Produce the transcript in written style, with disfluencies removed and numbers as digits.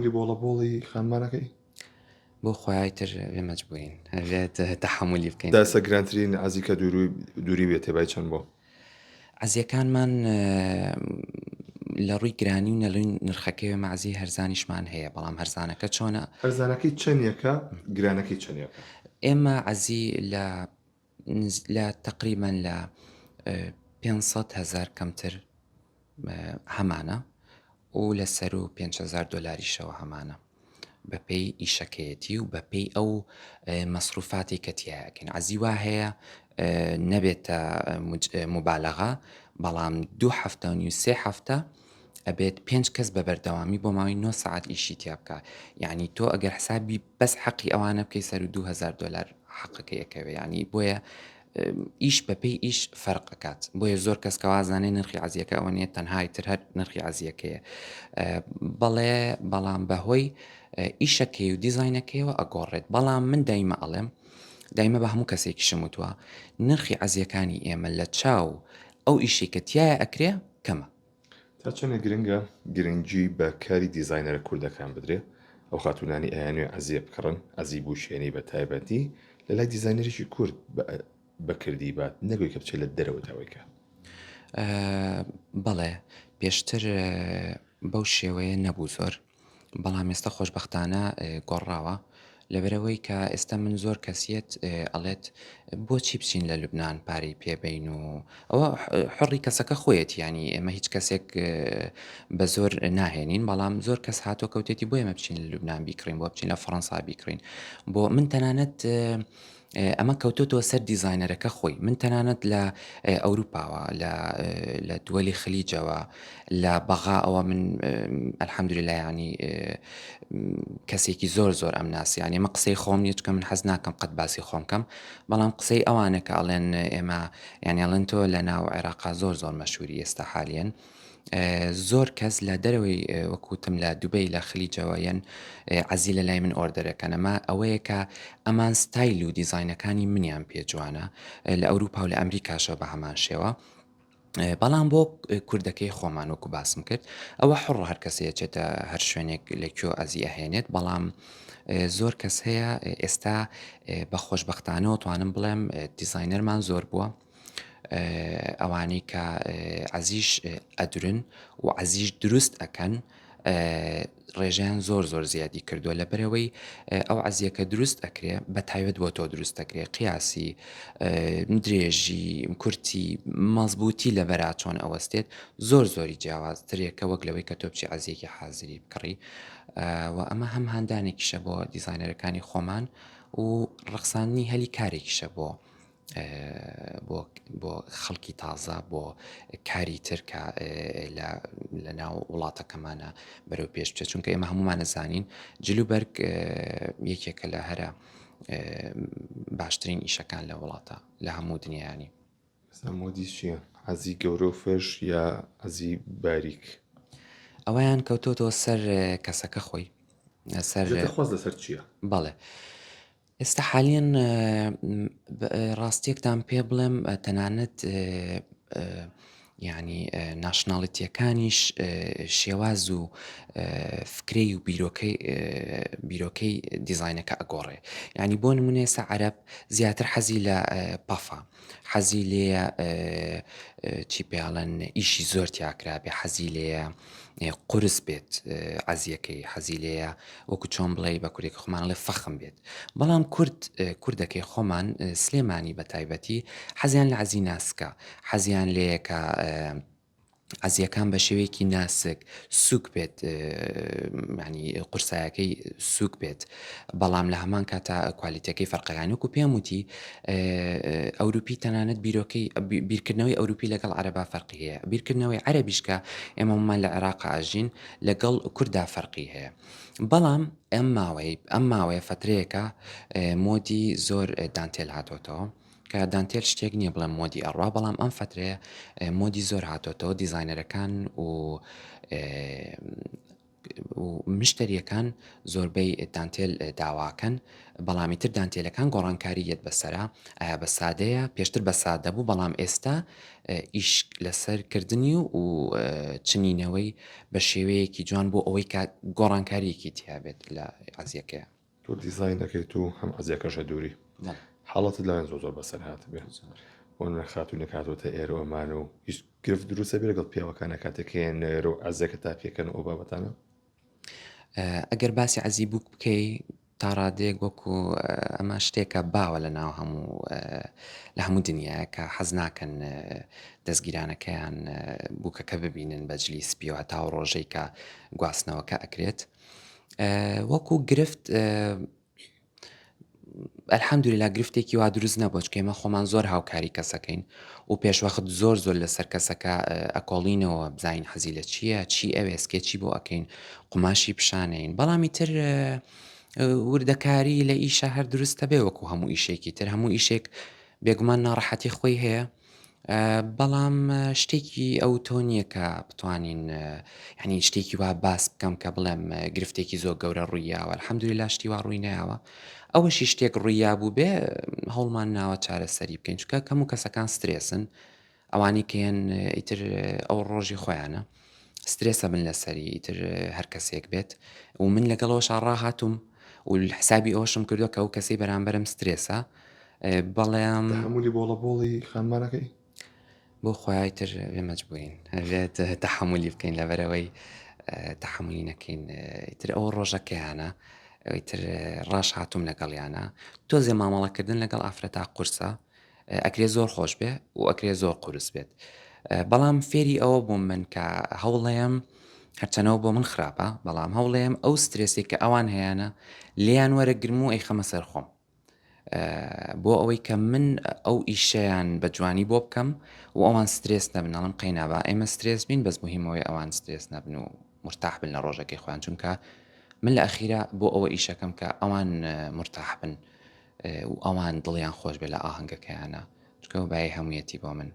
تەحەمولی بۆڵە بۆڵی خانمانەکەی؟ بۆ خوای تر بێ مەجبورین هەبێت تەحەمولی بکەین. داسە گرانترین عەزی کە دووری بێ تێبای چەند بۆ؟ عەزیەکانمان لە ڕووی گرانی و نەلوی نرخەکەی مەعزی هەرزانیشمان هەیە بەڵام هەرزانەکە چۆنە؟ هەرزانەکەی چەندێکە گرانەکەی چەندێکە؟ ئێمە عەزی لە لە تەقریبەن لە 500 هەزار کەمتر هەمانە و لە سەروو 5000 دۆلاریشەوە هەمانە بەپێی ئیشەکەیەتی و بەپێی ئەو مەسروفاتی کە تیاکەین عەزی وا هەیە نەبێتە مبالغە بەڵام دوو هەفتە و نیو سێ هەفتە ئەبێت پێنج کەس بە بەردەوامی بۆ ماوەی 9 سعات ئیشی تیا بکە یعنی تۆ ئەگەر حسابی بەس حەقی ئەوانە بکەی سەر و 2000 دلار حەقەکەی ئەکەوێ یعنی بۆیە ئیش بەپێی ئیش فەرق ئەکات بۆیە زۆر کەس کە وازانێ نرخی عەزیەکە ئەوە نیە تەنها ئیتر هەر نرخی عەزیەکەیە بەڵێ بەڵام بەهۆی ئیشەکەی و دیزاینەکەیەوە ئەگۆڕێت بەڵام من دایمە ئەڵێم دایمە بە هەموو کەسێکیشم وتووە نرخی عەزیەکانی ئێمە لە چاو ئەو ئیشی کە تایە ئەکرێ کەمە. تا چەندێک گرنگە گرنگی بە کاری دیزاینەرە کوردەکان بدرێ؟ ئەو خاتوونانی ئەیانوێ عەزیە بکڕن، عەزی بووشێنی بە تایبەتی لە لای دیزاینەرێکی کورد بە کردی بات نەک ئەوەی کە بچێت لە دەرەوە داوای کا. بەڵێ پێشتر بەو شێوەیە نەبوو زۆر. بەڵام ئێستا خۆشبەختانە گۆڕاوە لەبەرئەوەی کە ئێستا من زۆر کەسیت ئەڵێت بۆچی بچین لە لوبناان پارەی پێبین و ئەوە حڕی کەسەکە خۆیەتی ینی ئێمە هیچ کەسێک بە زۆر ناهێنین بەڵام زۆر کەس هاتۆ کەوتێتی بۆ ئێمە بچین لە لوبناان بیکڕین بۆ بچین لە فەڕەنسا بیکڕین بۆ من تەنانەت ئەمە کەوتۆتەوە سەر دیزاینەرەکە خۆی من تەنانەت لە ئەوروپاوە لە دووەلی خلیجەوە لە بەغا ئەوە من الحمدلله ینی کەسێکی زۆر زۆر ئەم ناسیانی ئەمە قسەی خۆم نیە چکە من حەز ناکەم قەت باسی خۆم کەم بەڵام قسەی ئەوانە کە ئەڵێن ئێمە یانی ئەڵێن تۆ لە ناو عێراقا زۆر زۆر مەشهوری ئێستا حالیەن زۆر کەس لە دەرەوەی وەکوتم لە دوبەی لە خلیجەوە یەن عەزی لە لای من order ەکەن ئەمە ئەوەیە کە ئەمان ستایل و دیزاینەکانی منیان پێ جوانە لە ئەوروپا و لە ئەمریکاشەوە بە هەمان شێوە بەڵام بۆ کوردەکەی خۆمان وەکو باسم کرد ئەوە حڕ هەر کەسێ چێتە هەر شوێنێک لە کوێ ئەزی ئەهێنێت بەڵام زۆر کەس هەیە ئێستا بە خۆشببختانەوە توانم بڵێم دیزاینەرمان زۆر بووە ئەوانەی کە عەزیش ئەدرن و عەزیش دروست ئەکەن ڕێژەیان زۆر زۆر زیادی کردووە لە بەرەوەی ئەو عەزیەکە دروست ئەکرێ بە تایبەت بۆ تۆ دروست دەکرێ قیاسی درێژی کورتی مەزبووتی لە بەرا چۆن ئەوەستێت زۆر زۆری جیاوازترێکە وەک لەوەی کە تۆ بچی عەزیەکی حازری بکڕی و ئەمە هەم هاندانێکیشە بۆ دیزاینەرەکانی خۆمان و ڕەخساندنی هەلی کارێکیشە بۆ بۆ بۆ خەڵکی تازە بۆ کاری تر کە لە ناو وڵاتەکەمانە بەرەو پێش بچێت چونکە ئێمە هەمومانە زانین جلوبەرگ یەکێکە لە هەرە باشترین ئیشەکان لە وڵاتە لە هەموو دنیانی. ئێستا مۆدی چییە؟ عەزی گەورە و فرش یا عەزی باریک؟ ئەوەیان کەوتۆتەوە سەر کەسەکە خۆی سەر خواست لەسەر چییە؟ بەڵێ ئێستا حالیەن ڕاستیەکتان پێ بڵێم تەنانەت یعنی nationality ەکانیش شێواز و فکرەی و بیرۆکەی بیرۆکەی دیزینەکە ئەگۆڕێ یعنی بۆ نمونە ئێستا عەرەب زیاتر حەزی لە پەفە حەزی لێیە چی پێڵەن ئیشی زۆر تیاکرابێ حەزی لێیە قورس بێت عەزیەکەی حەزی لێیە وەکو چۆن بڵێ بە کوردێکی خۆمان ڵێ فەخم بێت بەڵام کورد کوردەکەی خۆمان سلێمانی بە تایبەتی حەزیان لە عەزی ناسکە حەزیان لێیە کە عەزیەکان بە شێوەیەکی ناسک سوک بێت ینی قورسایەکەی سوک بێت بەڵام لە هەمان کاتا کوالیتەکەی فەرقەکانی وەکو پێم وتی ئەوروپی تەنانەت بیرۆکەی بیرکردنەوەی ئەوروپی لەگەڵ عەرەبا فەرقی هەیە بیرکردنەوەی عەرەبیش کە ئێمەمان لە عێراق ئاژین لەگەڵ کوردا فەرقی هەیە بەڵام ئەم ماوەی ئەم ماوەیە فترەیەکە مۆدی زۆر دانتێل هاتۆتەوە کە دانتێل شتێک نییە بڵێم مۆدی ئەڕوا بەڵام ئەم فترەیە مۆدی زۆر هاتۆتەوە دیزاینەرەکان و. و مشتەریەکان زۆربەی دانتێل داواکەن بەڵام ئیتر دانتێلەکان گۆڕانکاری یەت بەسەرا ئایا بە سادەیە پێشتر بە سادە بوو بەڵام ئێستا ئیش لەسەر کردنی و چنینەوەی بە شێوەیەکی جوان بۆ ئەوەی کە گۆڕانکاریەکی تیابێت لە عەزیەکەیە. تۆ دیزاین دەکەیت و هەم عەزیەکەشە دووری حاڵەتت لایەن زۆر زۆر بەسەر هاتبێ بۆ نمونە خاتوونێک هاتۆتە ئێرە ئەمان و هیچ گرفت دروستە بێ لەگەڵ پیاوەکانە کاتێک هەیە نێرە و عەزیەکە تا پێکەن ئەو بابەتانە؟ ئەگەر باسی عەزی بووک بکەی تا ڕادەیەک وەکو ئەمە شتێکە باوە لە ناو هەموو لە هەموو دنیاە کە حەز ناکەن دەستگیرانەکەیان بووکەکە ببینن بە جلی سپیەوە تا ڕۆژەی کە گواستنەوەکە ئەکرێت وەکو گرفت الحمدللە گرفتێکی وا دروست نەبووە چونکە ئێمە خۆمان زۆر هاوکاری کەسەکەین و پێشوەخت زۆر زۆر لەسەر کەسەکە ئەکۆڵینەوە بزانین حەزی لە چییە چی ئەوێ سکێچی بۆ ئەەکەین قوماشی پیشانەین بەڵامی تر وردەکاری لە ئیشە هەر دروستە بێ وەکو هەموو ئیشێکی تر هەموو ئیشێک بێگومان ناڕەحەتی خۆی هەیە بەڵام شتێکی ئەوتۆ نییە کە بتوانین یعنی شتێکی وا باس بکەم کە بڵێم گرفتێکی زۆر گەورە ڕوویاوە الحەمدللا شتی وا ڕووی نایەوە ئەوەشی شتێک ڕوویا بوو بێ هەوڵمان ناوە چارەسەری بکەین چونکە کەم و کەسەکان سترێسن ئەوانی کەیەن ئیتر ئەو ڕۆژی خۆیانە سترێسە بن لەسەری ئیتر هەر کەسێک بێت و من لەگەڵەوەشا ڕاهاتوم و حسابی ئەوەشم کردووە کە ئەو کەسەی بەرامبەرم سترێسە بەڵێم تەحەمولی بۆڵە بۆڵی خانمانەکەی؟ بۆ خوای تر بێ مەجبورین بێت تەحەمولی بکەین لەبەرەوەی تەحەمولی نەکەین تر ئەو ڕۆژەکەیانە ئەوی تر ڕاش هاتووم لەگەڵیانە تۆزێ مامەڵەکردن لەگەڵ ئافرەتا قورسە ئەکرێ زۆر خۆش بێ و ئەکرێ زۆر قورس بێت بەڵام فێری ئەوە بووم من کە هەوڵەیەم هەرچەنەوە بۆ من خراپە بەڵام هەوڵەیەم ئەو سترێسێک کە ئەوان هەیەە لیان وەرەگرم و ئەیخەمە سەر خۆم بۆ ئەوەی کە من ئەو ئیشەیان بە جوانی بۆ بکەم و ئەوان سترێس نەبن ئەڵم قەینابا ئێمە سترێس بین بەس مهمەوەی ئەوان سترێس نەبن و مرتاح بن لە ڕۆژەکەی خۆیان چونکە من لە ئەخیرا بۆ ئەوە ئیشەکەم کە ئەوان مرتاح بن و ئەوان دڵیان خۆش بێ لە ئاهەنگەکەیانە چکە بای هەموویەتی بۆ من.